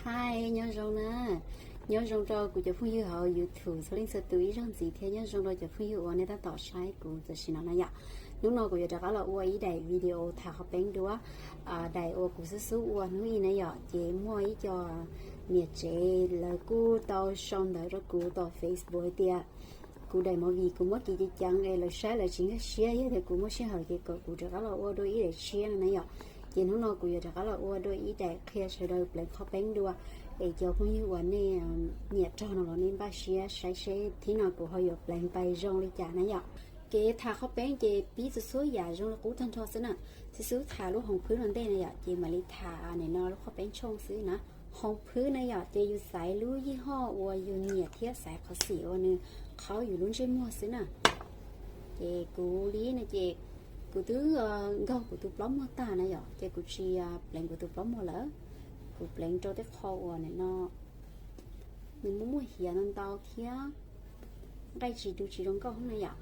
Hi, nyob zoo na. Nyob zoo rau kuv cov phooj ywg hauv YouTube txhua leej txhua tus ib zaug ntxiv thiab nyob zoo rau cov phooj ywg uas nej tab tom saib kuv tam sim no na yom. Hnub no kuv yuav rov qab los ua ib daim video tham qhov peeb dua. Daim uas kuv xub xub ua hnub i na yom, ces muaj ib co niam tsev lawv kuj tau sau ntawv rau kuv tom Facebook hais tias kuv daim movie kuv muab kiv ceev ceev es lawv saib lawv tsis nkag siab, yog tias kuv muaj sij hawm ces kom kuv rov qab los ua dua ib daim tshiab no na yom. Ces hnub no kuv yuav rov qab los ua dua ib daim qhia sawv daws pleev qhov peeb dua, es cov phooj ywg uas nej nyiam rog no los nej npaj siab saib seb thib no kuv ho yuav pleev pais zoo li cas na yom. Kev tham qhov peeb ces pib txhua txhua yam zoo li qub tag nrho xwb na. Xib xub tham lub hoov phwb no ntej na yom, ces mam li tham nim no lub qhov peeb tshooj xwb na. Hoov phwb na yom, ces yus xaiv lub yij hoj uas yus nyiam thiab xaiv qhov xim uas nws qhaub yus lub ntsej muag xwb na. Ces kuv li no ces kuv twb nkaug kuv tus plaub muag tag na yom, ces kuv tsis pleev kuv tus plaub muag lawm. Kuv pleev rau tej qho uas nim no nws muaj muaj hiav ntau ntau thiab nqaij tsis du tsis zoo nkauj na yom.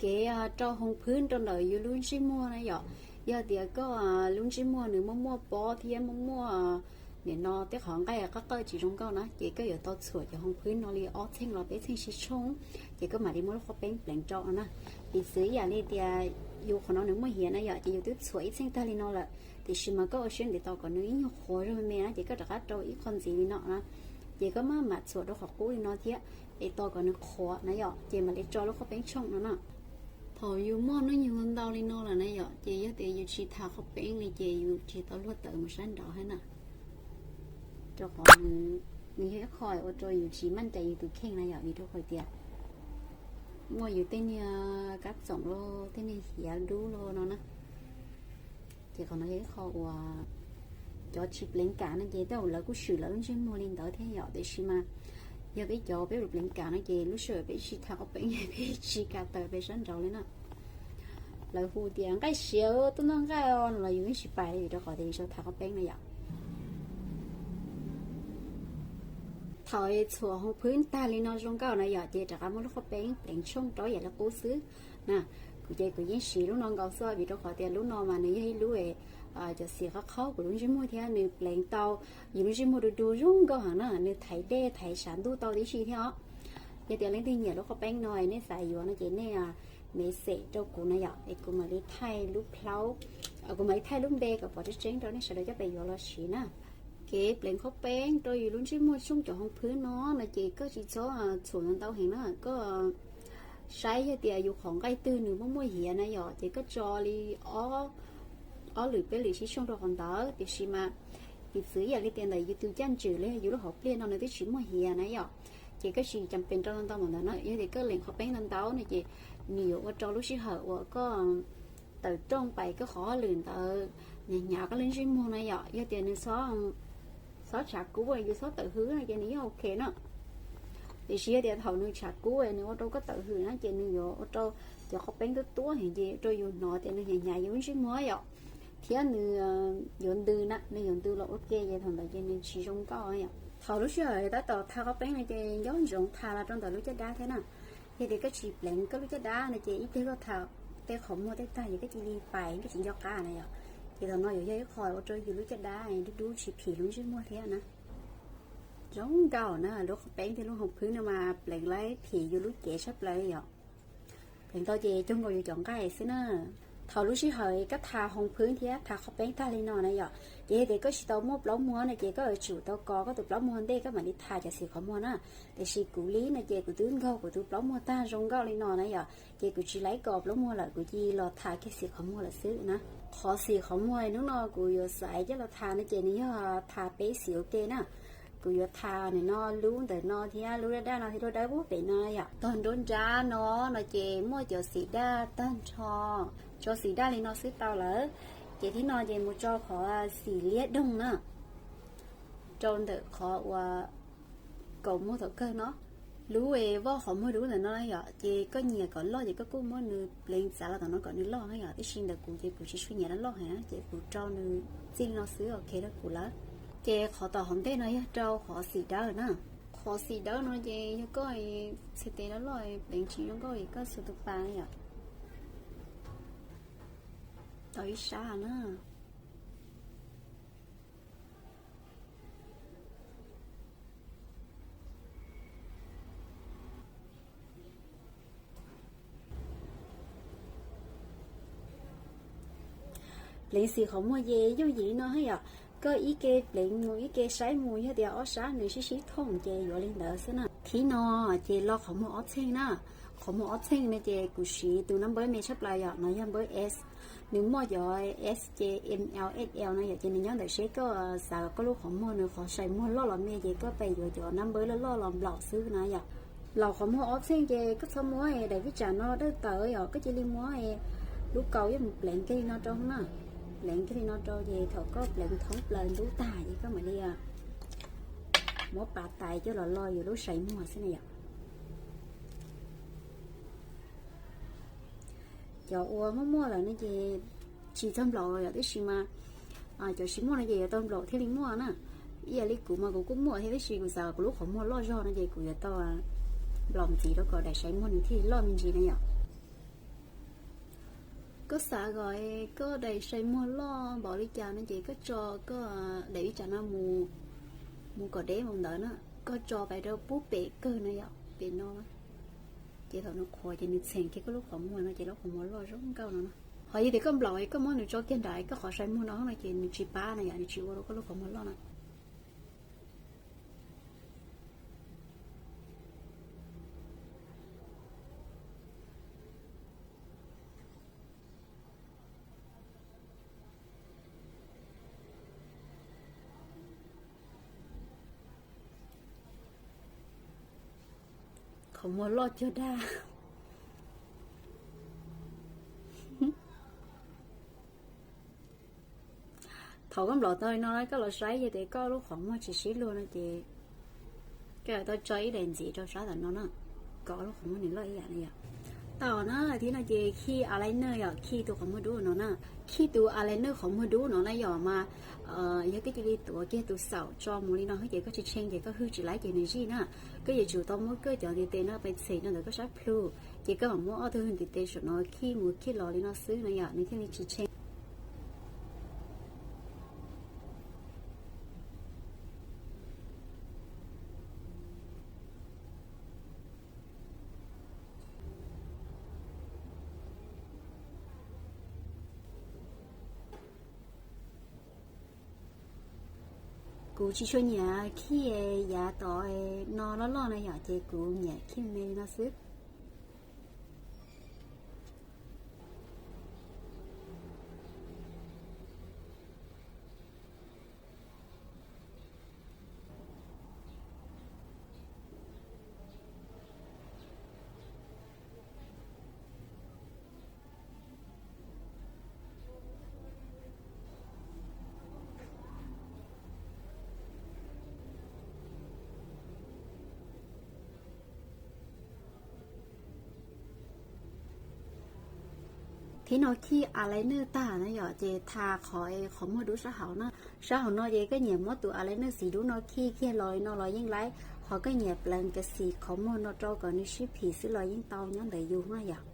Kev rau hoov phwb rau ntawm yus lub ntsej muag na yom, yog tias koj lub ntsej muag nws muaj muaj pob thiab muaj muaj nim no tej qhov nqaij qab qawj tsis zoo nkauj na, ces koj yuav tau txhuam cov hoov phwb no li ob txheej los peb txheej sib tshooj, ces koj mam li muab lub qhov peeb pleev rau na. Piv txwv ib yam li tias yus qhov no nws muaj hiav na yom, ces yus twb txhuam ib txheej tag li no lawm, tiam sis mas koj ua siab ntev tos kom nws ib nyuag qhuav zog me me na, ces koj rov qab rau ib qho ntxiv li no na, ces koj mam mam txhuam rau qhov qub li no thiab, es tos kom nws qhuav na yom, ces mam li tso lub qhov peeb tshooj no na. Thaum yus muaj hnub nyoog ntau li no lawm na yom, ces yog tias yus tsis tham qhov peeb li ces yus tsis tau luag tawm mus sab nraud thiab na. Rau qhov nws yog ib qho ua rau yus tsis maj cai yus tus kheej na yom, vim rau qhov tias muaj yus tej niag kab txoom los tej niag hiav dub los no na. Ces qhov no yog ib qho uas cov tsis pleev kam no ces tej zaum lawv kuj swm lawv lub ntsej muag li ntawd thiab yom, tiam sis mas yog peb cov peb ua pleev kam no ces lub sij hawm peb tsis tham qhov peeb peb tsis kam tawm pem sab nraud li na. Lawv hu tias nqaij siav tuaj noj nqaij no los yus yeej tsis pais li vim rau qhov tias yus tsis tham qhov peeb na yom. Thaum txhuam hoov phwb tag li no zoo nkauj na yom, ces rov qab muab lub qhov peeb pleev tshooj rau yam li qub xwb na. Kuv ces kuv yeej siv lub no nkaus xwb vim rau qhov tias lub no mas nws yog ib lub cov xim qhov qhaub kuv lub ntsej muag thiab nws pleev tau yus lub ntsej muag du du zoo nkauj heev na, nws thaiv dej thaiv sav ntuj tau tib si thiab os. Yog tias leej twg nyiam lub qhov peeb no nej xav yuav no ces nej message rau kuv na yom, es kuv mam li thaij lub plaub, kuv mam li thaij lub npe kom pom tseeb tseeb rau nej sawv daws coj pes yuav los siv na. Kev pleev qhov peeb rau yus lub ntsej muag tshooj cov hoov phwb no no ces koj tsis txhob txhuam ntau heev na, koj saib yog tias yus qhov nqaij twg nws muaj muaj hiav na yom, ces koj tso li ob lwm peb lwm sib tshooj rau qhov ntawd, tiam sis mas piv txwv ib yam li tias ntawm yus tus caj ntswm los yog yus lub hauv pliaj no nws twb tsis muaj hiav na yom, ces koj tsis cas pes rau ntau ntau ntawm no, yog tias koj pleev qhov peeb ntau ntau no ces nws yuav ua rau lub sij hawm uas koj tawm rooj pais koj qhov hauj lwm ntawd hnyav hnyav koj lub ntsej muag na yom, yog tias nws txhob tshav kub yus txhob tawm hwj no ces nws yeej ok na. Tiam sis yog tias thaum nws tshav kub nws ua rau koj tawm hwj na ces nws yuav ua rau cov qhov peeb tuab tuab heev ces ua rau yus hnov tias nws hnyav hnyav yus lub ntsej muag yom, thiab nws yuav ntws na, nws yuav ntws los ua ke ces thaum ntawd ces nws tsis zoo nkauj yom. Thaum lub sij hawm tab tom tha qhov peeb no ces nco ntsoov tha los rau ntawm lub caj dab thiab na. Yog tias koj tsis pleev koj lub caj dab no ces ib pliag koj tha tej qhov muag tej tag ces koj cia li pais koj tsis nco qab na yom. Ces thaum no yuav yog ib qho ua rau yus lub caj dab dub dub tsis phim lub ntsej muag thiab na. Zoo nkauj na, lub qhov peeb thiab lub hoov phwb no mas pleev laib phim yus lub cev tshaj plaws yom. Pleev tau ces cog nkaus yus cov nqaij xwb na. Thaum lub sij hawm koj tha hoov phwb thiab tha qhov peeb tag li no na yom, ces yog tias koj tsis tau muaj plaub muag no ces koj yuav tsum tau kos koj tus plaub muag ntej koj mam li tha cov xim qhov muag na. Tiam sis kuv li no ces kuv twb nkaug kuv tus plaub muag tag zoo nkauj li no na yom, ces kuv tsis laib kos plaub muag lawm, kuv cia li los tha kiag xim qhov muag lawm xwb na. Qhov xim qhov muag hnub no kuv yuav xaiv coj los tha no ces nws yog tha peb xim ua ke na. Kuv yuav tha nim no lub ntawm no thiab lub daj daj no thiab lub dawb dawb pem no yom. Tog nruab nrab no no ces muaj cov xim daj tag nrho, tso xim daj li no xwb tau lawm. Ces thib no ces mus tso qhov xim liab doog na, rau ntawm qhov uas kaum muag thaum kawg no. Lub voj qhov muag dub ntawm no yom, ces koj nyiam kom loj ces koj kuj muab nws pleev txav los tom no kom nws loj na yom, tiam sis ntawm kuv ces kuv tsis tshua nyiam loj loj heev na, ces kuv rau nws txij li no xwb ok rau kuv lawm. Ces qhov tom hauv ntej no yog rau qhov xim dawb na. Qhov xim dawb no ces yog koj txhais tes loj loj pleev tsis zoo nkauj es koj xuas tus pas yom, tau ib sab na. Pleev xim qhov muag ces yooj yim li no thiab yom. Koj ib ke pleev mus ib ke saib mus, yog tias ob sab nws sib sib thooj ces yuav li ntawd xwb na. Thib no ces lo qhov muag ob txheej na. Qhov muag ob txheej no ces kuv siv tus nab npawb me tshaj plaws yom, no yog npawb S. Nws muaj cov S ces M L, X L no yom, ces nws nyob ntawm seb koj xav koj lub qhov muag nws qhov sai muag loj los me ces koj pes yuav cov nab npawb loj loj los nplaum xwb na yom. Laus qhov muag ob txheej ces koj txhob muab daim vij tsam no dawj tawm yom, koj cia li muab lub kaus yeej mus pleev kiag li no rau na. Pleev kiag li no rau ces thaum koj pleev thoob plaws ntub tag ces koj mam li muab pas tais coj los lo yus lub sai muag xwb na yom. Cov uas muaj muaj lawm no ces tsis txog nplaum yom, tab sis mas cov tsis muaj no ces yuav tau nplaum thiaj li muaj na. Ib yam li kuv mas kuv kuj muaj thiab, tab sis kuv xav kuv lub qhov muag loj zog no ces kuv yuav tau nplaum ntxiv rau kom daim sai muag nws thiaj li loj me ntsis na yom. Koj xav kom koj daim sai muag loj npaum li cas no ces koj tso koj daim vij tsam no mus kom deb mus ntawd na, koj tso pais rau pub pem kawg no yom, pem no na. Ces thaum nws qhuav ces nws txheem kiag koj lub qhov muag no ces lub qhov muag loj zoo nkauj no na. Ho yog tias koj nplaum koj muab nws tso kiag nram koj qhov sai muag no no ces nws tsis pab na yom, nws tsis ua rau koj lub qhov muag loj na. Qhov muag loj cuag dab. Thaum koj nplaum tau li no koj los saib yog tias koj lub qhov muag tsis sib luag no ces koj yuav tau tso ib daim ntxiv rau sab tom no na, kom lub qhov muag nws loj ib yam na yom. Tau na, thib no ces khij eyeliner yom, khij tus qhov muag dub no na. Khij tus eyeliner qhov muag dub no na yom mas yog koj cia li tuav kiag tus xaum tso mus li no xwb ces koj tshee tshee ces koj hwj tsis laib ces nws zij na. Koj yuav tsum tau muab koj cov ntiv tes no pais txhem rau ntawm koj sab plhu, ces koj mam muab ob tug ntiv tes saum no khij mus khij los li no xwb no yom, nws thiaj li tsis tshee. Kuv tsis tshua nyiam khij yav tod no loj loj na yom, ces kuv nyiam khij me li no xwb. Thib no khij eyeliner tag na yom, ces tha qhov qhov muag dub sab hauv na. Sab hauv no ces koj nyiam muab tus eyeliner xim dub no khij kiag los li no los yeej laib, ho koj nyiam pleev kiag xim qhov muag no rau kom nws sib phim xwb los yeej tau nyob ntawm yus na yom.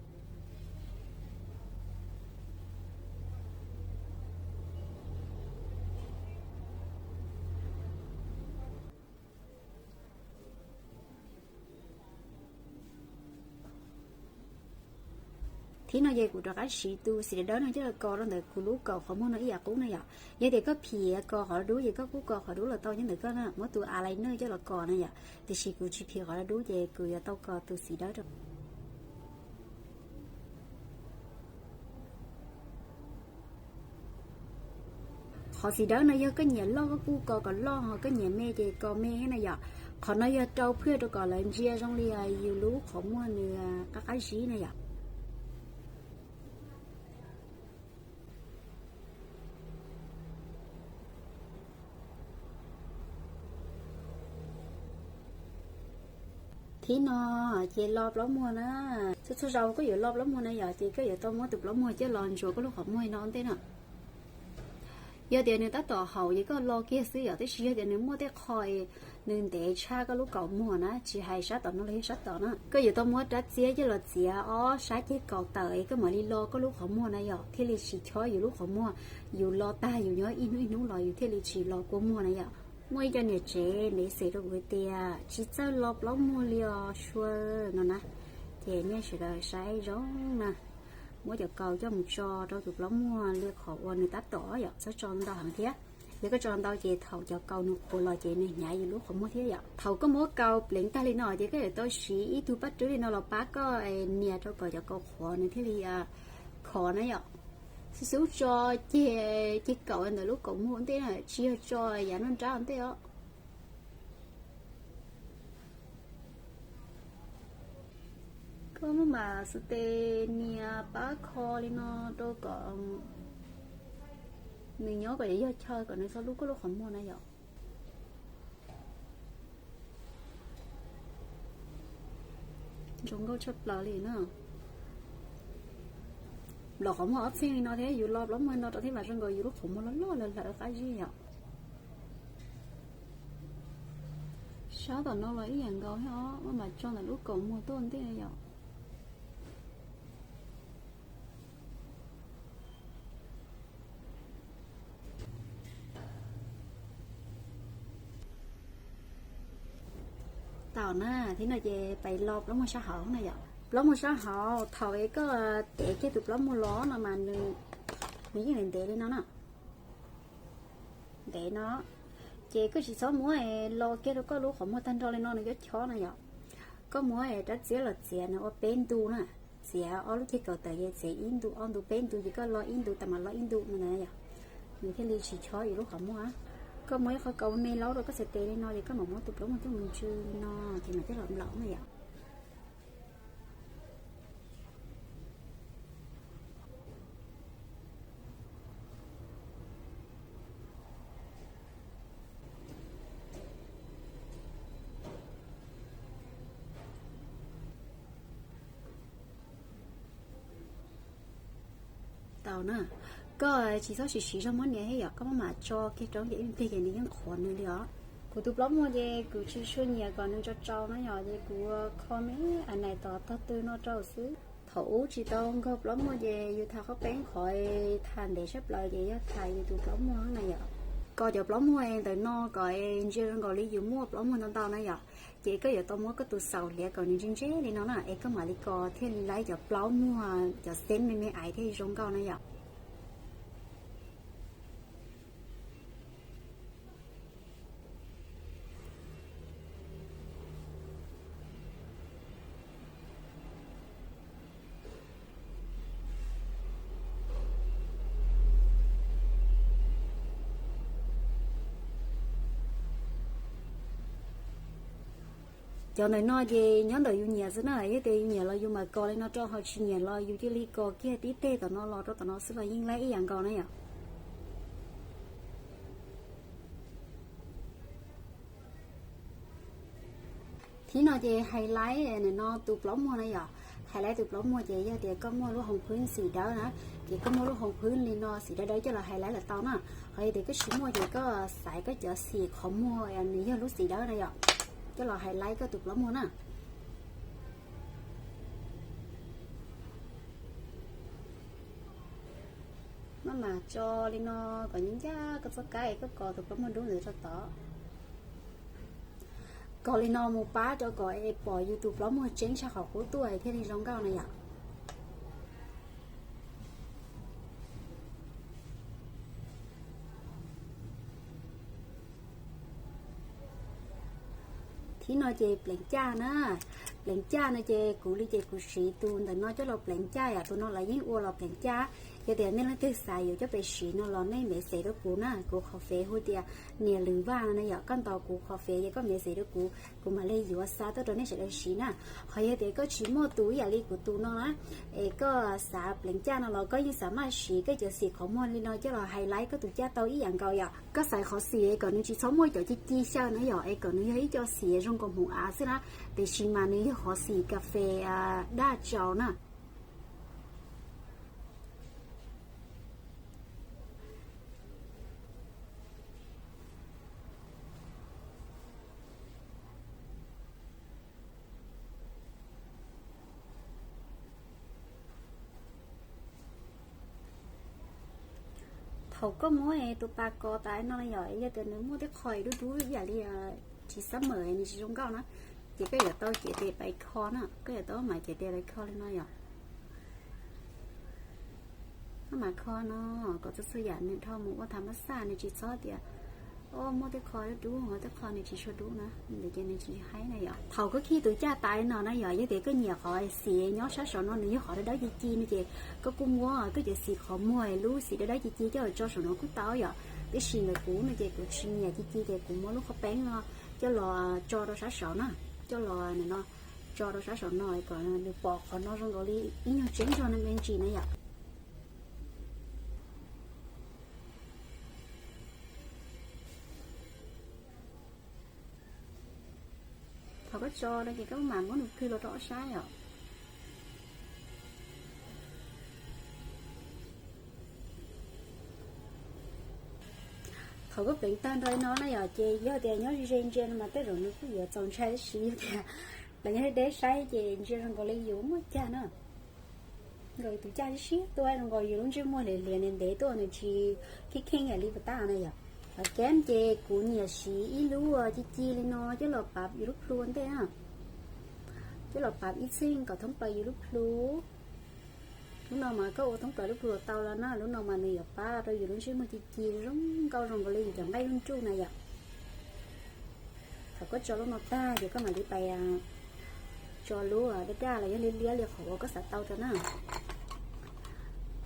Thib no ces kuv rov qab siv tus xim dawb dawb no coj los kos rau ntawm kuv lub kaum qhov muag no ib yam qub na yom. Yog tias koj phim kos qhov dub ces koj kuj kos qhov dub los tau nyob ntawm koj na, muab tus eyeliner coj los kos na yom. Tiam sis kuv tsis phim qhov dub ces kuv yuav tau kos tus xim dawb rau. Qhov xim dawb no yog koj nyiam loj koj kuj kos kom loj, ho koj nyiam me ces kos me thiab na yom. Qhov no yog rau phwj rau kom lawv ntsia zoo li yus lub qhov muag nws qab qab zib na yom. Thib no ces lo plaub muag na. Txhua txhua zaus koj yuav lo plaub muag na yom, ces koj yuav tau muab tus plaub muag coj los ntsuas koj lub qhov muag no ua ntej na. Yog tias nws tab tom haum ces koj lo kiag xwb yom, tab sis yog tias nws muaj tej qho nws ntev tshaj koj lub kaum muag na, tsis hais sab tom no los yog sab tom na, koj yuav tau muab rab txiab coj los txiav ob sab ceg kaus tawm es koj mam li lo koj lub qhov muag na yom, thiaj li tsis chob yus lub qhov muag. Yus lo tag yus nyob ib hnub ib hnub los yus thiaj li tsis lo kua muag na yom. Muaj ib co niam tsev ntev xeem rau kuv hais tias tsis txawj lo plaub muag li os sua no na, ces nej sawv daws saib zoo na. Muab cov kaus coj mus tso rau tus plaub muag li qhov uas nws tab tom yom, txhob tso ntau heev thiab. Yog koj tso ntau ces thaum cov kaus nws qhuav los ces nws hnyav yus lub qhov muag thiab yom. Thaum koj muab kaus pleev tag li no ces koj yuav tau siv ib tug paj rwb li no los pab koj nias rau kom cov kaus qhuav nws thiaj li khov na yom. Xub xub tso ceg, ceg kaum ntawm lub kaus muag ua ntej na, tsis yog tso yav nruab nrab ua ntej os. Koj muab mam xav tes nias pab kho li no rau kom nws nyob kom yog chaw kom nws txhob lub koj lub qhov muag na yom. Zoo nkauj tshaj plaws li na. Los qhov muag ob txheej li no thiab yus lo plaub muag no rau thiab mas zoo nkaus yus lub qhov muag loj loj lawm lawm qab zib yom. Sab tom no los ib yam nkaus thiab os, maj mam tso ntawm lub kaus muag tuaj ntej yom. Tau na, thiab no ces pais lo plaub muag sab hauv na yom. Plaub muag sab hauv thaum es koj tev kiag tus plaub muag los no mas nws, nws yeej ntev ntev li no na. Ntev no, ces koj tsis txhob muab lo kiag rau koj lub qhov muag tag nrho li no nws cov chob na yom. Koj muab rab txiab los txiav nws ua peb ntu na, txiav ob lub ceg kaus tawm ces txiav ib ntu ob ntu peb ntu ces koj lo ib ntu tas mam lo ib ntu no na yom, nws thiaj li tsis chob yus lub qhov muag. Koj muab ib qho kaus me laub rau koj txhais tes li no ces koj mam muab tus plaub muag coj mus ntsw li no ces mam coj los nplaum na yom. Tau na, koj tsis txhob siv siv zog muab nias thiab yom, koj maj mam tso kiag rau ces ib pliag ces nws yeej qhuav nws li os. Kuv tus plaub muag ces kuv tsis tshua nyiam kom nws tsau tsau na yom, ces kuv kho me a nais tom tog twg no rau xwb. Thaum ub tsis tau nkaug plaub muag ces yus tham qhob peeb qhov tham ntev tshaj plaws ces yog tham yus tus plaub muag na yom. Kos cov plaub muag ntawm no kom ntsia zoo nkaus li yus muaj plaub muag ntau ntau na yom. Ces koj yuav tau muab koj tus xaus hliav kom nws ntse ntse li no na es koj mam li kos thiaj li laib cov plaub muag cov xeeb me me ais thiaj zoo nkauj na yom. Cov ntawm no ces nyob ntawm yus nyiam xwb na, yog tias yus nyiam los yus mam kos li no rau, ho tsis nyiam los yus cia li kos kiag tib teg tom no los rau tom no xwb los yeej laib ib yam nkaus na yom. Thib no ces hais laib ntawm no tus plaub muag na yom, hais laib tus plaub muag ces yog tias koj muaj lub hoos phwb xim dawb na, ces koj muaj lub hoos phwb li no xim dawb dawb coj los hais laib los tau na. Ho yog tias koj tsis muaj ces koj xaiv koj cov xim qhov muag nws yog lub xim dawb na yom, coj los hais laib koj tus plaub muag na. Maj mam tso li no kom ncaj ncaj koj txoj kab es koj kos tus plaub muag dub ntawd rau tod. Kos li no mus pab rau kom es pom yus tus plaub muag tseeb tshaj qhov qub tuaj thiaj li zoo nkauj na yom. Thib no ces pleev caj na. Pleev caj no ces kuv li ces kuv siv tus ntawm no coj los pleev caj yom, tus no lawv yeej ua los pleev caj. Yog tias nej leej twg xav yuav coj pes siv no los nej message rau kuv na, kuv qhov Face hu tias Niam Lwm Vaj no na yom, koj ntaus kuv qhov Face ces koj message rau kuv, kuv mam li yuav xa tuaj rau nej sawv daws siv na. Ho yog tias koj tsis muaj tus ib yam li kuv tus no na, es koj xav pleev caj no los koj yeej xav maj siv koj cov xim qhov muag li no coj los hais laib koj tus caj tau ib yam nkaus yom. Koj xaiv qhov xim es kom nws tsis txhob muaj cov ci ci xyaw na yom, es kom nws yog ib co xim zoo nkaus hmoov av xwb na, tiam sis mas nws yog qhov xim kas fes daj tsaus na. Thaum koj muab tus pas kos tas no yom, yog tias nws muaj tej qho dub dub ib yam li tsis xab mawm nws tsis zoo nkauj na, ces koj yuav tau cev tes pais kho na, koj yuav tau mam cev tes pais kho li no yom. Maj mam kho no kom txhua txhua yam nws dhau mus ua tham mab xaj, nws tsis txhob tias, o, muaj tej qho dub dub, tej qho nws tsis tshua dub na, ntawd ces nws tsis haib na yom. Thaum koj khij tus caj tas li no na yom, yog tias koj nyiam qhov xim nyob sab saum no nws yog qhov dawb dawb ci ci no ces koj kuj muab koj cov xim qhov muag lub xim dawb dawb ci ci coj los tso saum no kuj tau yom. Tiam sis ntawm kuv no ces kuv tsis nyiam ci ci ces kuv muab lub qhov peeb no coj los tso rau sab saum na, coj los no tso rau sab saum no kom nws pom qhov no zoo nkaus li ib nyuag tseeb zog ne me ntsis na yom. Thaum koj tso no ces koj mam muab nws plhws los rau ob sab yom. Thaum koj pleev tag nrho li no na yom, ces yog tias nyob ze ntsia no mas tej zaum nws kuj yuav txaus ntshai tab sis yog tias pleev deb deb saib ces ntsia zoo nkaus li yus muaj cag na. Nkaus tus cag siab siab tuaj zoo nkaus yus lub ntsej muag hliav hliav ntev ntev tuaj nws tsis kheej kheej yam li puas tab na yom. Hauv keb ces kuv nyiam siv ib lub ci ci li no coj los pav yus lub plhu ua ntej na. Coj los pav ib txheej kom thoob plaws yus lub plhu. Lub no mas koj ua thoob plaws lub plhu tau los na, lub no mas nws yuav pab rau yus lub ntsej muag ci ci zoo nkauj zoo nkaus li yus cov nqaij lub nruj na yom. Thaum koj tso lub no tag ces koj mam li pais tso lub daj daj los yog liab liab li qhov uas koj xav tau rau na.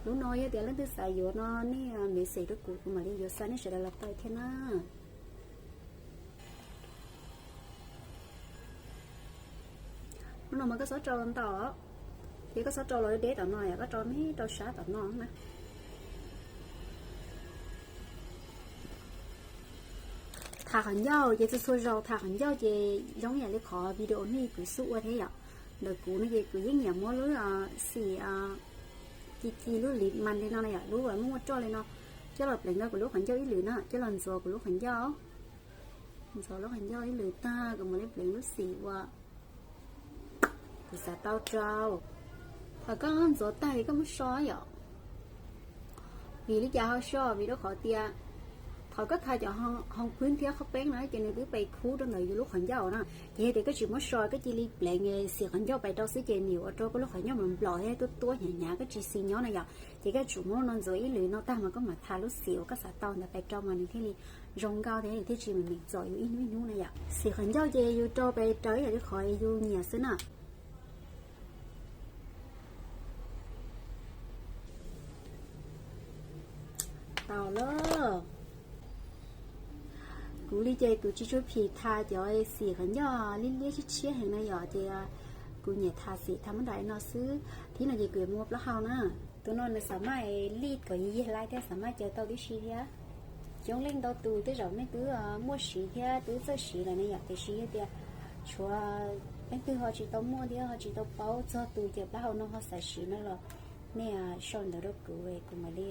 Lub no yog tias leej twg xav yuav no nej message rau kuv, kuv mam li yuav xa nej sawv daws los tau thiab na. Lub no mas koj txhob rau ntau, ces koj txhob rau los deb tom no, yog koj rau me rau sab tom no na. Tham qhov ncauj ces txhua txhua zaus tham qhov ncauj ces zoo yam li qhov video nej kuv xub ua thiab yom. Ntawm kuv no ces kuv yeej nyiam muab lub xim ci ci lub lim mas li no na yom, lub uas muaj muaj roj li no, coj los pleev rau kuv lub qhov ncauj ib lwm na, coj los ntxuav kuv lub qhov ncauj. Ntxuav lub qhov ncauj ib lwm tag kuv mam li pleev lub xim uas kuv xav tau rau. Thaum koj ntxuav tag es koj muab so yom. Vim li cas ho so? Vim rau qhov tias thaum koj tha cov hoo phwb thiab qhob peeb na ces nws twb pais khub rau ntawm yus lub qhov ncauj na. Ces yog tias koj tsis muab so, koj cia li pleev xim qhov ncauj pais rau xwb ces nws yuav ua rau koj lub qhov ncauj mas nplom thiab tuab tuab hnyav hnyav, koj tsis xis nyob na yom. Ces koj tsum muab no ntxuav ib lwm no tag mas koj mam tha lub xim uas koj xav tau ntawd pais rau mas nws thiaj li zoo nkauj thiab nws thiaj tsis meem meem txom yus ib hnub ib hnub na yom. Xim qhov ncauj ces yus rau pais raws ib yam li qhov yus nyiam xwb na. Tau lawm. Kuv li ces kuv tsis tshua phim tha cov xim qhov ncauj liab liab tshiab tshiab heev na yom, ces kuv nyiam tha xim tha muab nram no xwb. Thib no ces kuv yuav muab plaub hau na. Tus no nws xam maj lij kom yig yig laib thiab xam maj caw tau tib si thiab. Coob leej ntau tus tej zaum nej twb muaj siv thiab twb txawj siv lawm ne yom, tiam sis yog tias tshuav leej twg ho tsis tau muaj thiab ho tsis tau paub txog tus cawm plaub hau no ho xav siv no los nej sau ntawv rau kuv, kuv mam li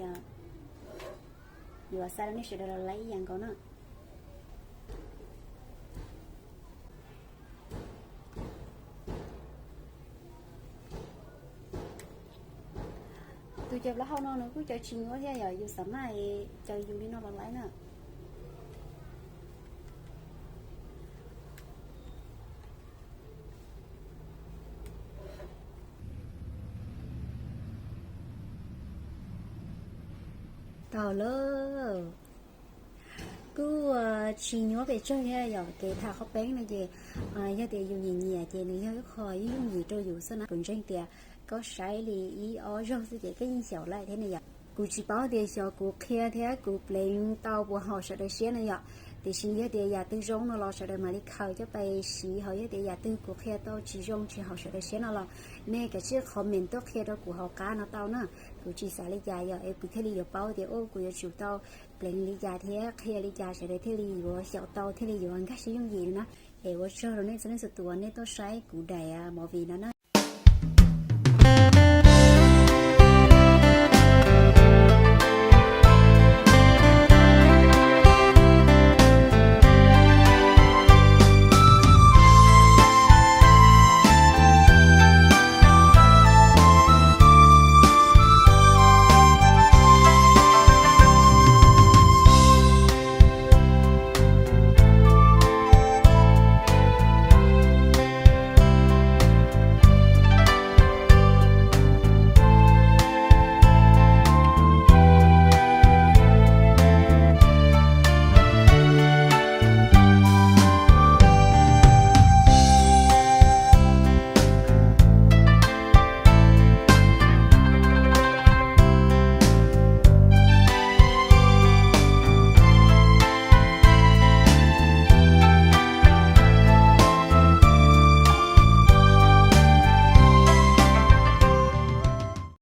yuav xa rau nej sawv daws los laib ib yam nkaus na. Tus cawm plaub hau no nws kuj cawm tsis nyuaj thiab yom, yus xam maj cawm yus li no los laib na. Tau lawm. Kuj tsis nyuaj pes tsawg thiab yom, kev tha qhov peeb no ces yog tias yus nyiam nyiam ces nws yog ib qho yooj yim rau yus xwb na. Kuv ntseeg tias koj saib li ib ob zaug xwb ces koj yeej xyaum lawm thiab ne yom. Kuv tsis paub tias xyov kuv qhia thiab kuv pleev tau puas haum sawv daws siab no yom. Tiam sis yog tias yam twg zoo no los sawv daws mam li khaws coj pais siv, ho yog tias yam twg kuv qhia tau tsis zoo tsis haum sawv daws siab no los nej kav tsij comment tuaj qhia rau kuv hauv qab no tau na. Kuv tsis xav li cas yom, es kuv thiaj li yuav paub tias kuv yuav tsum tau pleev li cas thiab qhia li cas sawv daws thiaj li yuav xyaum tau thiaj li yuav nkag siab yooj yim no na. Es ua tsaug rau nej txhua leej txhua tus uas nej tuaj saib kuv daim movie no na.